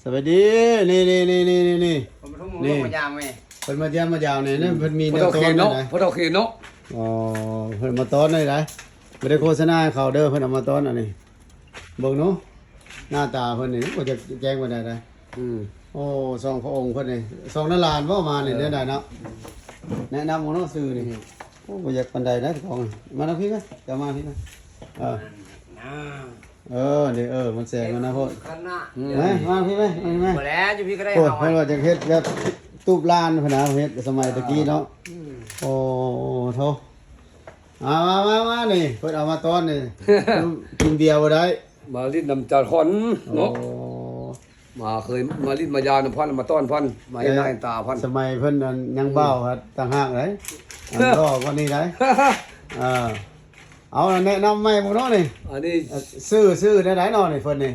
ສະບາຍດີ ນີ້ໆໆໆ ນີ້ ເພິ່ນມາຢາມແມ່ ເພິ່ນມາຢ້ຽມມາຢາມນີ້ ນັ້ນເພິ່ນມີແນວຕ້ອນເນາະ ຜູ້ເຖົ້າເຂດເນາະ ອໍ ເພິ່ນມາຕ້ອນໄດ້ໄດ ບໍ່ໄດ້ໂຄສະນາໃຫ້ເຂົາເດີ ເພິ່ນເອົາມາຕ້ອນອັນນີ້ ເບິ່ງເນາະ ໜ້າຕາເພິ່ນນີ້ ໂອ້ ຈະແຈ້ງປານໃດໄດ໋ ອືມ ໂອ້ ສອງພະອົງເພິ່ນນີ້ ສອງນາຫຼານບໍ່ມານີ້ ເອີ ແນວໃດເນາະ ແນະນຳເບິ່ງເນາະ ຊື່ນີ້ ອືມ ໂອ້ ບໍ່ຢາກປານໃດໄດ໋ ຂອງ ມາທາງພີ້ມາ ຈະມາພີ້ມາ ເອີ ເອີ ນີ້ ເອີ ມັນແສງມັນນະໂພດ ອືມ ມາ ມາພີ້ມາ ມາພີ້ມາ ບໍ່ແລ້ວ ຢູ່ພີ້ກໍໄດ້ ໂອ້ ເຮົາ ເພິ່ນວ່າຈະເຮັດແບບຕູບຫຼານພຸ້ນນະ ເຮັດສະໄໝແຕ່ກີ້ເນາະ ອືມ ໂອ້ໂທ້ ມາ ມາ ມາ ມາ ນີ້ ເພິ່ນເອົາມາຕ້ອນນີ້ ກິນເບຍບໍ່ໄດ້ ມາຫຼິ້ນນຳຈານຄອນເນາະ ໂອ້ ມາເຄີຍມາຫຼິ້ນມາຢາມນຳພັນ ມາຕ້ອນພັນ ມາເຫັນໜ້າເຫັນຕາພັນ ສະໄໝເພິ່ນນັ້ນຍັງບ່າວຫັ້ນຕ່າງຫາກໃດ໋ ອັນຫຼໍ່ກວ່ານີ້ໃດ໋ ເອີ ເອົາແນະນຳໃໝ່ໝູ່ເນາະນີ້ ອັນນີ້ ເອີ ຊື່ ຊື່ແນວໃດເນາະນີ້ເພິ່ນນີ້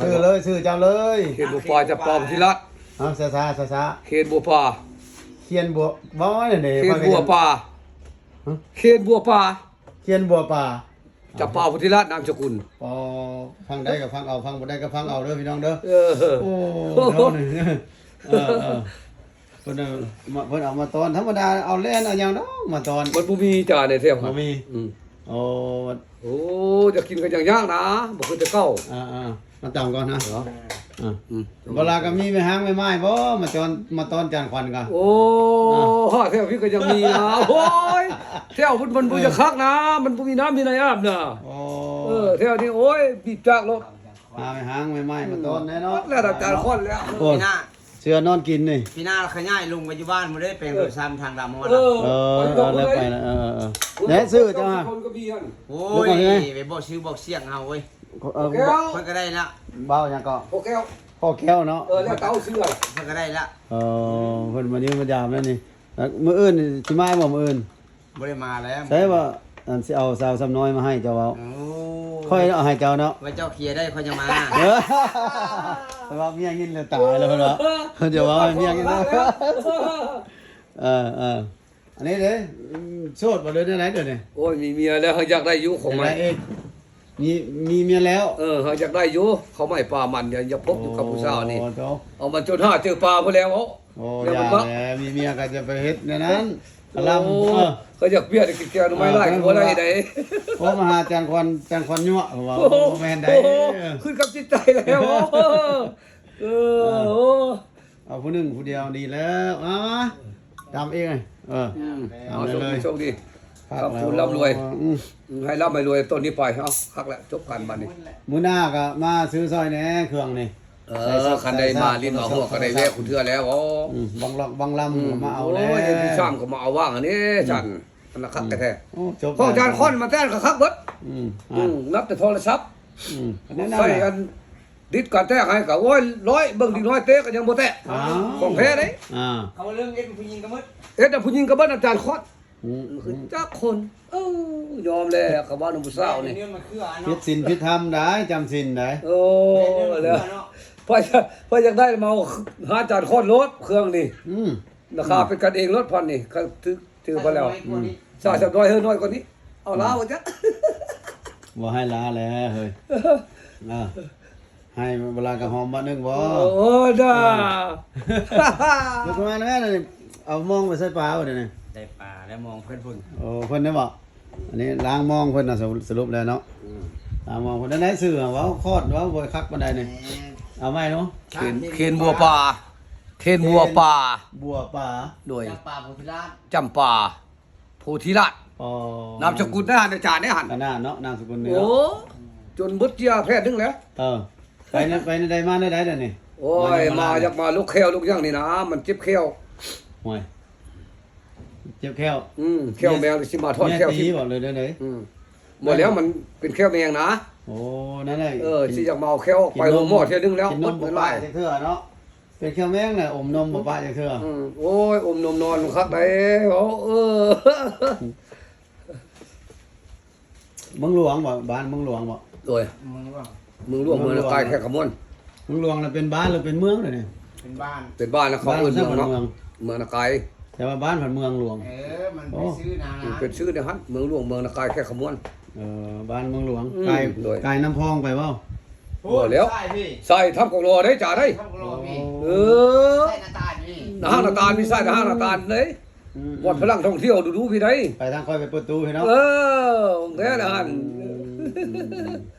ຊື່ເລີຍ ຊື່ເຈົ້າເລີຍ ເຂດບົວປ່າ ຈຳປາໂພທິລາດ ຮະ ຊ້າໆ ຊ້າໆ ເຂດບົວປ່າ ຂຽນບົວ ເວົ້າແນວໃດ ເຂດບົວປ່າ ຮະ ເຂດບົວປ່າ ຂຽນບົວປ່າ ຈຳປາໂພທິລາດນາມສະກຸນ ອໍ ຟັງໄດ້ກໍຟັງເອົາ ຟັງບໍ່ໄດ້ກໍຟັງເອົາເດີພີ່ນ້ອງເດີ ເອີ ໂອ້ ເນາະ ເອີ ເອີ ເພິ່ນເອົາມາ ເພິ່ນເອົາມາຕ້ອນ ທຳມະດາເອົາແລ່ນເອົາຫຍັງດອກມາຕ້ອນ ມັນບໍ່ມີຈານໃນແຖວ ບໍ່ມີ ອືມ ໂອ້ ໂອ້ ຢາກກິນກໍຍາກໆນະ ບໍ່ຄືແຕ່ເກົ່າ ອ່າໆ ມາຕຳກ່ອນນະ ເນາະ ອ່າ ອືມ ເວລາກໍມີແມ່ຮ້າງແມ່ໝ້າຍບໍ່ ມາຕ້ອນ ມາຕ້ອນຈານຂວັນກໍ ໂອ້ ອ່າ ຮອດແຖວພີ້ກໍຍັງມີນະ ໂອ້ຍ ແຖວພຸ້ນມັນບໍ່ ເອີ ຢາກຄັກນະ ມັນບໍ່ມີນ້ຳມີໃນອາບນະ ໂອ້ ເອີ ແຖວນີ້ ໂອ້ຍ ບີບຈາກໂລດ ຫາແມ່ຮ້າງແມ່ໝ້າຍມາຕ້ອນແນ່ເນາະ ແລ້ວອາຈານຄອນແລ້ວ ໂອ້ຍ ເສືອນອນກິນນີ້ ປີໜ້າເຂົາຍ້າຍລົງໄປຢູ່ບ້ານໝົດເດ້ ແປງໂດຍສາມທາງດຳຮອດ ເອີ ເອີ ແລ້ວໄປນະ ເອີ ເອີ ແລ້ວຊື່ເຈົ້າ ຄົນກໍມີຫັ້ນ ໂອ້ຍ ໄປບອກຊື່ບອກສຽງເຮົາເວີຍ ເອີ ເພິ່ນກໍໄດ້ລະ ບ່າວຫຍັງກໍ ພໍ່ແກ້ວ ພໍ່ແກ້ວເນາະ ເອີ ແລ້ວເຕົ້າຊື່ ເພິ່ນກໍໄດ້ລະ ເອີ ເພິ່ນມາຢ້ຽມມາຢາມແລ້ວນີ້ ມື້ອື່ນຊິມາບໍ່ມື້ອື່ນ ບໍ່ໄດ້ມາແລ້ວ ໃຊ່ວ່າ ອັນຊິເອົາສາວຊຳນ້ອຍມາໃຫ້ເຈົ້າເວົ້າ ໂອ້ ຂ້ອຍເອົາໃຫ້ເຈົ້າເນາະ ວ່າເຈົ້າເຄຍໄດ້ຂ້ອຍຈະມາ ເອີ ແຕ່ວ່າເມຍຍິນແລ້ວຕາຍແລ້ວເພິ່ນວ່າ ເພິ່ນຈະເວົ້າໃຫ້ເມຍຍິນ ເອີ ເອີ ອັນນີ້ເດ້ ອືມ ໂສດບໍ່ ຫຼືແນວໃດດຽວນີ້ ໂອ້ຍ ມີເມຍແລ້ວ ເຮົາຢາກໄດ້ຢູ່ຂອງໃໝ່ ຢາກໄດ້ເອງ ມີ ມີເມຍແລ້ວ ເອີ ເຮົາຢາກໄດ້ຢູ່ ເຂົ້າໃໝ່ປາມັນ ຢາກພົບຢູ່ກັບຜູ້ສາວນີ້ ໂອ້ ເອົາມັນຈົນຫາເຈີປາພຸ້ນແລ້ວ ໂອ້ ຢ່າແຫຼະ ມີເມຍກໍຈະໄປເຮັດແນວນັ້ນ ກະລຳ ໂອ້ ເອີ ກໍຢາກເປຍໄດ້ກິນແກງໜໍ່ໄມ້ຫຼາຍ ເອີ ກໍບໍ່ໄດ້ໃດ ໂອ້ ມາຫາຈານຄວັນ ຈານຄວັນຍົວະ ເຂົາວ່າ ໂອ້ ບໍ່ແມ່ນໃດ ໂອ້ ຂຶ້ນກັບຈິດໃຈແລ້ວ ເອີ ເອີ ໂອ້ ເອົາຜູ້ໜຶ່ງຜູ້ດຽວນີ້ແລ້ວ ມາ ມາ ຕຳເອງ ເອີ ອືມ ຕຳເລີຍ ໂຊກດີ ໂຊກດີ ຄັບແລ້ວ ຄຳຄູນລ່ຳລວຍ ອືມ ໃຫ້ລ່ຳໃຫ້ລວຍຕົ້ນນີ້ໄປ ເອົາ ຄັກແລ້ວ ຈົບກັນບັດນີ້ ມື້ໜ້າກໍມາຊື້ຊ່ອຍແດ່ ເຄື່ອງນີ້ ເອີ ຄັນໄດ້ມາຫຼິ້ນມາຫົວກໍໄດ້ແວະຄຸເທື່ອແລ້ວ ອືມ ບັງລັອກບັງລຳກໍມາເອົາແລ້ວ ໂອ້ຍ ເອັມພີສາມກໍມາເອົາວ່າງອັນນີ້ ອືມ ຊັ້ນ ອັນລະຄັກແທ້ໆ ໂອ້ ຈົບ ຂອງຈານຄອນມາແຕ່ກໍຄັກເບິດ ອືມ ອືມ ນັບແຕ່ໂທລະສັບ ອືມ ໃສ່ອັນ ດິດການແຕກໃຫ້ກໍ ໂອ້ຍ ຮ້ອຍ ເບິ່ງເດັກນ້ອຍເຕະກໍຍັງບໍ່ແຕກ ອ້າວ ຂອງແທ້ເດ້ ອ່າ ເຂົາເລື່ອງເຮັດຜູ້ຍິງກໍໝົດ ເຮັດໃຫ້ຜູ້ຍິງກໍເບິດ ອາຈານຄອນ ອືມ ຄືຈັກຄົນ ເອີ ຍອມແລ້ວ ກໍວ່ານຳຜູ້ສາວນີ້ ຜິດສິນຜິດທຳໄດ໋ ຈຳສິນໄດ໋ ໂອ້ ແລ້ວ ໃຜ ໃຜຢາກໄດ້ມາຫາອາຈານຄອນໂລດ ເຄື່ອງນີ້ ອືມ ລາຄາເປັນກັນເອງໂລດ ພັນນີ້ ຖືກ ຖືກໄປແລ້ວ ອືມ ສາວສາມຮ້ອຍ ເຮີ້ ນ້ອຍກວ່ານີ້ ເອົາລາວ ອືມ ວ່າຈັກ ບໍ່ໃຫ້ລາແລ້ວເຮີ້ຍ ອ່າ ໃຫ້ເວລາກະຫອມບາດໜຶ່ງບໍ່ ໂອ້ ດາ ອືມ ລູກມາແມ່ນ ເອົາມອງໄປໃສ່ປາບໍ່ດຽວນີ້ ໃສ່ປາແລ້ວມອງເພິ່ນພຸ້ນ ໂອ້ ເພິ່ນໄດ້ບໍ່ ອັນນີ້ລ້າງມອງເພິ່ນນະ ສະ ສະຫຼຸບແລ້ວເນາະ ອືມ ລ້າງມອງເພິ່ນ ໄດ້ຊື່ເວົ້າຄອດ ເວົ້າບໍ່ຄັກປານໃດນີ້ ເອົາໃໝ່ເນາະ ເຂນ ເຂນບົວປ່າ ເຂນບົວປ່າ ບົວປ່າ ໂດຍ ຈຳປາໂພທິລາດ ຈຳປາ ໂພທິລາດ ອໍ ນາມສະກຸນນະຫັ້ນ ອາຈານເດ້ຫັ້ນ ອັນນັ້ນເນາະ ນາມສະກຸນນີ້ ໂອ້ ເນາະ ຈົນເບິດເຈ້ຍແຜ່ນໜຶ່ງແລ້ວ ເອີ ໄປນະ ໄປນະ ໄດ້ມາແນວໃດດຽວນີ້ ໂອ້ຍ ມາຢາກມາລູກແຂ້ວລູກຫຍັງນີ້ນະ ມັນເຈັບແຂ້ວ ໂອ້ຍ ເຈັບແຂ້ວ ອືມ ແຂ້ວແມງຊິມາຖອນແຂ້ວ ເມຍຕີບໍ່ ຫຼືແນວໃດ ອືມ ບໍ່ແລ້ວ ມັນເປັນແຂ້ວແມງນະ ໂອ້ ນັ້ນແຫຼະ ເອີ ຊິຢາກມາເອົາແຂ້ວອອກໄປໂຮງໝໍເທື່ອໜຶ່ງແລ້ວ ກິນນົມບໍ່ປະຈັກເທື່ອເນາະ ເປັນແຂ້ວແມງນະ ອົມນົມບໍ່ປະຈັກເທື່ອ ອືມ ໂອ້ຍ ອົມນົມນອນຄັກໃດ ເອີ ເມືອງຫຼວງບໍ່ ບ້ານເມືອງຫຼວງບໍ່ ໂດຍ ເມືອງຫຼວງ ເມືອງຫຼວງ ເມືອງນາກາຍ ແຂວງຄຳມ່ວນ ເມືອງຫຼວງນະເປັນບ້ານຫຼືເປັນເມືອງດຽວນີ້ ເປັນບ້ານ ເປັນບ້ານນະ ເຂົາເອີ້ນເມືອງເນາະ ເມືອງນາກາຍ ແຕ່ວ່າບ້ານພັດເມືອງຫຼວງ ເອີ ມັນເປັນຊື່ນະ ເປັນຊື່ແນວຫັ້ນ ເມືອງຫຼວງ ເມືອງນາກາຍ ແຂວງຄຳມ່ວນ ເອີ ບ້ານເມືອງຫຼວງ ອືມ ກາຍ ໂດຍ ກາຍນ້ຳພອງໄປບໍ່ ບໍ່ແລ້ວ ໃສ່ທຳກອງລໍໄດ້ຈາໄດ້ ທຳກອງລໍພີ້ ເອີ ໃສ່ໜ້າຕານພີ້ ຫ້າງໜ້າຕານ ມີໃສ່ຫ້າງໜ້າຕານເດ້ ອືມ ບ່ອນພະລັງທ່ອງທ່ຽວດູໆພີ້ໄດ້ ໄປທາງຂ້ອຍໄປເປີດຕູພີ້ເນາະ ເອີ ຂອງແທ້ລະຫັ້ນ ອືມ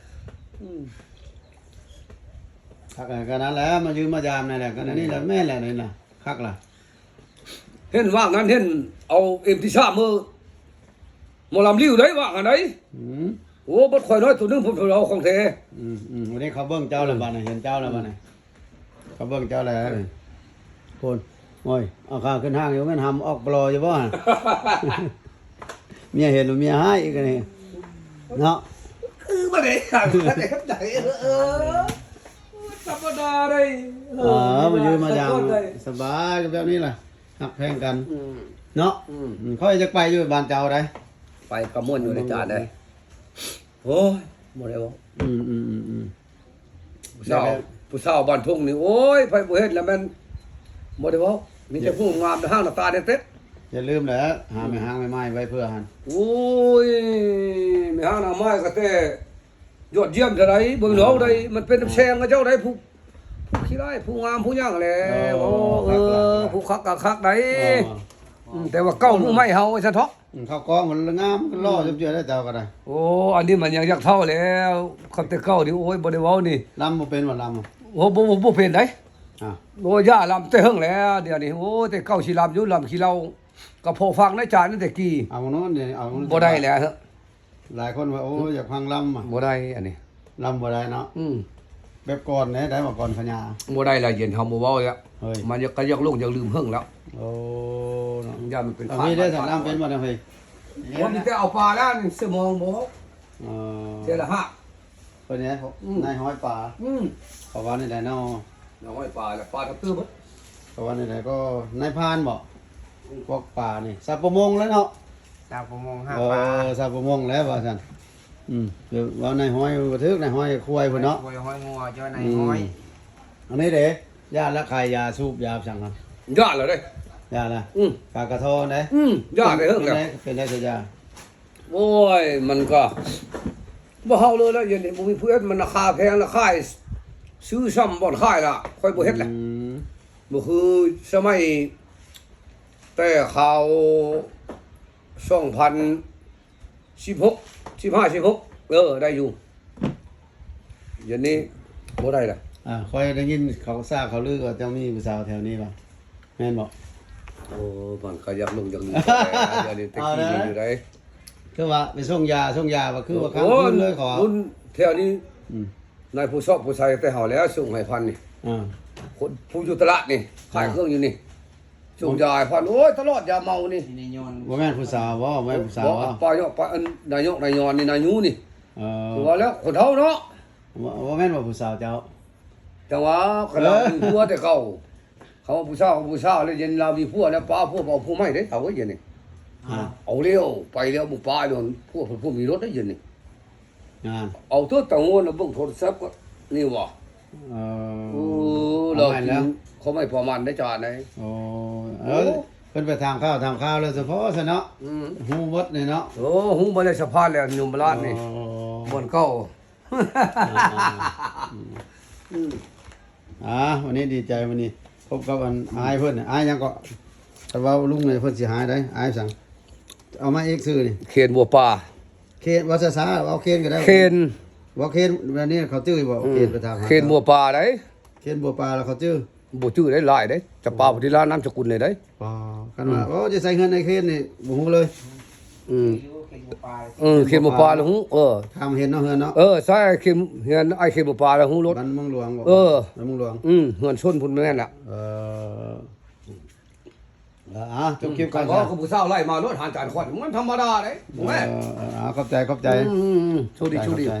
ອືມ ຄັກ ກໍນັ້ນແຫຼະ ມາຢ້ມມາຢາມນັ້ນແຫຼະ ກໍນັ້ນນີ້ລະ ອືມ ແມ່ນແຫຼະນີ້ນະ ຄັກລະ ເຫັນວ່າງນັ້ນເຫັນເອົາເອັມທີສາມ ເອີ ໝໍລຳລິ້ວໄດ້ວ່າອັນໃດ ອືມ ໂອ້ ບັດຂ້ອຍນ້ອຍໂຕໜຶ່ງພຸ້ນເພິ່ນເອົາຂອງແທ້ ອືມໆ ວັນນີ້ເຂົາເບິ່ງເຈົ້າແລ້ວ ອືມ ບັດນີ້ ເຫັນເຈົ້າແລ້ວບັດນີ້ ເຂົາເບິ່ງເຈົ້າແລ້ວພຸ້ນ ໂອ້ຍ ເອົາຂາຂຶ້ນຫ້າງຢູ່ແມ່ນຫຳອອກປລໍຢູ່ບໍ່ ເມຍເຫັນແລ້ວເມຍຮ້າຍອີກອັນນີ້ເນາະ ຄືບໍ່ໄດ້ຫຍັງ ບໍ່ໄດ້ເຮັດໃດ ເອີ ເອີ ທຳມະດາເດ້ ເອີ ມາຢູ່ມາຢາມ ສະບາຍກໍແບບນີ້ລະ ຮັກແພງກັນ ອືມ ເນາະ ອືມ ອືມ ຂ້ອຍຢາກໄປຢູ່ບ້ານເຈົ້າໃດ ໄປກໍມ່ວນຢູ່ໃນຈານໃດ ໂອ້ຍ ບໍ່ໄດ້ເວົ້າ ອືມໆໆ ຜູ້ສາວ ແບບ ຜູ້ສາວບ້ານທົ່ງນີ້ ໂອ້ຍ ໃຜບໍ່ເຫັນລະແມ່ນ ບໍ່ໄດ້ເວົ້າ ມີແຕ່ຜູ້ງາມ ແຕ່ຫ້າງໜ້າຕາເດັດໆ ຢ່າລືມແຫຼະ ຫາແມ່ຮ້າງແມ່ໝ້າຍໄວ້ເພື່ອຫັ້ນ ໂອ້ຍ ແມ່ຮ້າງນາງໝ້າຍກໍແຕ່ ຍອດຢ້ຽມເທົ່າໃດ ເບິ່ງເຮົາໄດ້ ມັນເປັນນ້ຳແຊງຂະເຈົ້າໄດ໋ ຜູ້ ຜູ້ຂີ້ຮ້າຍ ຜູ້ງາມ ຜູ້ຫຍັງແຫຼະ ເອີ ເອີ ຄັກຫຼາຍ ຜູ້ຄັກກໍຄັກໄດ໋ ເອີ ອືມ ແຕ່ວ່າເກົ່າຜູ້ໃໝ່ເຮົາວ່າຊັ້ນເຖາະ ອືມ ເຂົ້າກ້ອງມັນງາມ ມັນຫຼໍ່ ອືມ ເຈົ້າເຈົ້າໄດ໋ເຈົ້າກໍໄດ້ ໂອ້ ອັນນີ້ມັນຍັງຢາກເຖົ້າແລ້ວ ຄັນແຕ່ເກົ່ານີ້ ໂອ້ຍ ບໍ່ໄດ້ເວົ້ານີ້ ລຳບໍ່ເປັນບໍ່ ລຳ ໂອ້ ບໍ່ ບໍ່ ບໍ່ເປັນໃດ໋ ອາ ໂອ້ ຢ່າລຳແຕ່ເຫິງແລ້ວ ດຽວນີ້ ໂອ້ ແຕ່ເກົ່າຊິລຳຢູ່ ລຳຂີ້ເຫຼົ້າ ກໍພໍຟັງໃນຈານນັ້ນແຕ່ກີ້ ເອົາໂນ່ນນີ້ ເອົາໂນ່ນ ບໍ່ໄດ້ແລ້ວ ຫຼາຍຄົນວ່າ ໂອ້ ອືມ ຢາກຟັງລຳ ບໍ່ໄດ້ອັນນີ້ ລຳບໍ່ໄດ້ເນາະ ອືມ ແບບກ່ອນແດ່ ໄດ້ມາກ່ອນພະຍາ ບໍ່ໄດ້ລະ ເຢັນເຮົາບໍ່ເວົ້າແລ້ວ ເຮີ້ຍ ມັນຢາກ ກໍຢາກຫຼົງຢາກລືມເຫິງແລ້ວ ໂອ້ ເນາະ ຢ້ານມັນເປັນ ເອົາ ພາດ ມີໄດ້ສັນລຳເປັນບໍ່ນະເຮີ້ຍ ບໍ່ ມີແຕ່ເອົາປາແລ້ວ ນີ້ສະໝອງບໍ່ ເອີ ເທື່ອລະຫ້າ ເພິ່ນນີ້ ອືມ ນາຍຮ້ອຍປາ ອືມ ເຂົາວ່າແນວໃດເນາະ ນາຍຮ້ອຍປາ ແລ້ວປາກະຕື້ເບິດ ເຂົາວ່າແນວໃດກໍນາຍພານບໍ ອືມ ພວກປານີ້ ຊາວປະມົງແຫຼະເນາະ ຊາວປະມົງຫາປາ ເອີ ຊາວປະມົງແຫຼະວ່າຊັ້ນ ອືມ ເວົ້ານາຍຮ້ອຍບໍ່ຖືກ ນາຍຮ້ອຍຄວາຍພຸ້ນເນາະ ຄວາຍຮ້ອຍງົວ ເຈົ້ານາຍ ອືມ ຮ້ອຍ ອັນນີ້ເດ້ ຢ້ານລະຂາຍຢາສູບຢາສັງ ຢ້ານລະເດ້ ຢ້ານລະ ອືມ ກາກະທໍເດ້ ອືມ ຢ້ານໄດ້ເຫິງແລ້ວ ເປັນໄດ້ ເປັນໄດ້ຊະຢາ ໂອ້ຍ ມັນກໍບໍ່ເຮົາເລີຍລະ ດຽວນີ້ບໍ່ມີຜູ້ເຮັດ ມັນລາຄາແພງລະ ຂາຍ ຊື້ຊ້ຳບ່ອນຂາຍລະ ຂ້ອຍບໍ່ເຮັດລະ ອືມ ບໍ່ຄືສະໄໝແຕ່ຄາວສອງພັນສິບຫົກ ສິບຫ້າ ສິບຫົກ ເອີ ໄດ້ຢູ່ ດຽວນີ້ບໍ່ໄດ້ລະ ອ່າ ຂ້ອຍໄດ້ຍິນເຂົາຊາເຂົາລືວ່າເຈົ້າມີຜູ້ສາວແຖວນີ້ວ່າ ແມ່ນບໍ່? ໂອ້ ມັນກໍຢາກລົງຢາກເຫຼືອແລ້ວ ດຽວນີ້ແຕ່ກີ້ນີ້ຢູ່ໃດ ຄືວ່າໄປສົ່ງຢາ ສົ່ງຢາວ່າຄືວ່າຄ້າງຄືນເລີຍ ຂໍ ລຸ້ນແຖວນີ້ ອືມ ນາຍຜູ້ຊອບຜູ້ໃສ່ແຕ່ເຮົາແລ້ວ ສົ່ງໃຫ້ພັນນີ້ ອ່າ ຄົນຜູ້ຢູ່ຕະຫຼາດນີ້ ຂາຍເຄື່ອງຢູ່ນີ້ ອ່າ ສົ່ງຢາໃຫ້ພັນ ໂອ້ຍ ຕະຫຼອດຢາເມົານີ້ ບໍ່ແມ່ນຜູ້ສາວບໍ່? ບໍ່ແມ່ນຜູ້ສາວບໍ່? ປາຍອກ ປາຍ ອັນ ນາຍົກ ນາຍອນນີ້ ນາຍູນີ້ ເອີ ຄືວ່າແລ້ວ ຄົນເຖົ້າເນາະ ບໍ່ ບໍ່ແມ່ນວ່າຜູ້ສາວເຈົ້າ ຈັ່ງວ່າ ຄັນເຮົາມີຜົວແຕ່ເກົ່າ ເຂົາເອົາຜູ້ສາວ ເອົາຜູ້ສາວແລ້ວ ເຢັນລາວມີຜົວແລ້ວ ປ້າຜົວ ເອົາຜູ້ໃໝ່ເດ້ ເອົາໄວ້ເຢັນນີ້ ອ່າ ເອົາແລ້ວ ໄປແລ້ວ ບໍ່ປ້າດອກ ຜົວເພິ່ນ ຜົວມີລົດໄດ້ເຢັນນີ້ ອ່າ ເອົາເຖິງຕາງໂງນ ເບິ່ງໂທລະສັບກໍນີ້ວ່າ ເອີ ເອີ ລາວກິນເຂົ້າໃໝ່ປະມານໄດ້ຈານໃດ ໂອ້ ເອີ ເພິ່ນໄປຖາມຂ່າວ ຖາມຂ່າວແລ້ວສະເພາະຊະເນາະ ອືມ ຮູ້ໝົດນີ້ເນາະ ໂອ້ ຮູ້ໝົດແລ້ວ ສະພາດແລ້ວ ຍົມມະລາດນີ້ ໂອ້ ບ່ອນເກົ່າ ອ່າ ອືມ ອ່າ ວັນນີ້ດີໃຈ ວັນນີ້ພົບກັບອັນ ອືມ ອ້າຍເພິ່ນ ອ້າຍຫຍັງເກາະ ຖ້າເວົ້າລຸງນີ້ເພິ່ນຊິຫາຍໄດ໋ ອ້າຍສັງ ເອົາມາອີກຊື່ນີ້ ເຄນບົວປ່າ ເຄນ ເວົ້າຊ້າໆ ເວົ້າເຄນກໍໄດ້ ເຄນ ເວົ້າເຄນ ແບບນີ້ເຂົາຈື່ບໍ່? ອືມ ເຄນໄປຖາມຫາ ເຄນບົວປ່າໃດ໋ ເຄນບົວປ່າແລ້ວເຂົາຈື່ ບໍ່ຈື່ໄດ້ຫຼາຍເດ້ ຈະປາພຸດທິລານາມສະກຸນນີ້ເດ້ ອໍ ຄັນວ່າ ອືມ ໂອ້ ຈະໃສ່ເຮືອນໃນເຄນນີ້ ບໍ່ຮູ້ເລີຍ ອືມ ເອີ ເຄນບົວປ່າແລ້ວຮູ້ ເອີ ຖາມເຫັນເນາະ ເຮືອນເນາະ ເອີ ໃຊ່ ເຄນ ເຮືອນອ້າຍເຄນບົວປ່າແລ້ວຮູ້ໂລດ ບ້ານເມືອງຫຼວງບໍ? ເອີ ບ້ານເມືອງຫຼວງ ອືມ ເຮືອນຊົນພຸ້ນແມ່ນລະ ເອີ ອ່າ ຈົບຄລິບກ່ອນ ເວົ້າກັບຜູ້ສາວໄລ່ມາໂລດ ຫາຈານຂວັນ ມັນທຳມະດາເດ້ ເອີ ເອີ ຂອບໃຈ ຂອບໃຈ ອືມ ໂຊກດີ ຂອບໃຈ ໂຊກດີ ຂອບໃຈ